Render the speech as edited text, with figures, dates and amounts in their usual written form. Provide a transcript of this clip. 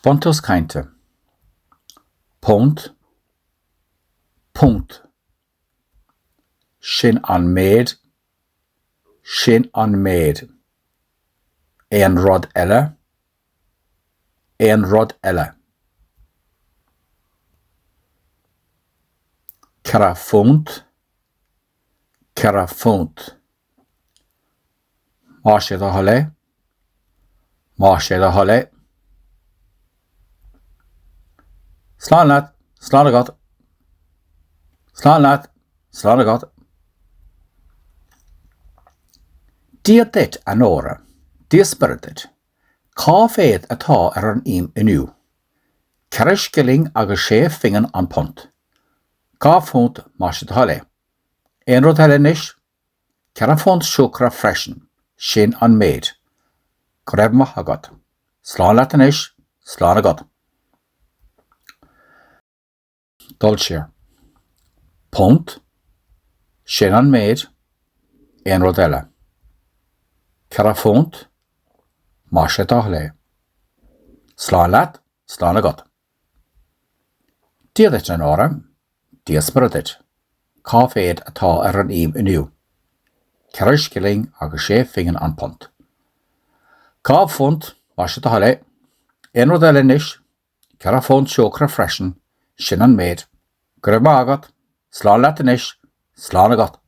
Buntús cainte. Punt. Punt. Sin an méid. Sin an méid. Aon rud eile? Aon rud eile? £4. £4. Más é do thoil é. Más é do thoil é. Slán leat, slán agat. Slán leat, slán agat. Dia duit, a Nóra. Dia 's Muire duit. Cá mhéad atá ar an im inniu? Ceithre scilling agus sé phingin an punt. £2, más é do thoil é. Aon rud eile anois? £4 siúcra freisin. Sin an méid. Go raibh maith agat. Slán leat anois, slán agat. Dul siar. Punt. Sin an méid. Aon rud eile? £4. Más é do thoil é. Slán leat, slán agat. Dia duit, a Nóra. Dia 's Muire duit. Cá mhéad atá ar an im inniu? Ceithre scilling agus sé phingin an punt. £2, más é do thoil é. Aon rud eile anois? £4 siúcra freisin, sin an méid. Go raibh maith agat. Slán leat anois. Slán agat.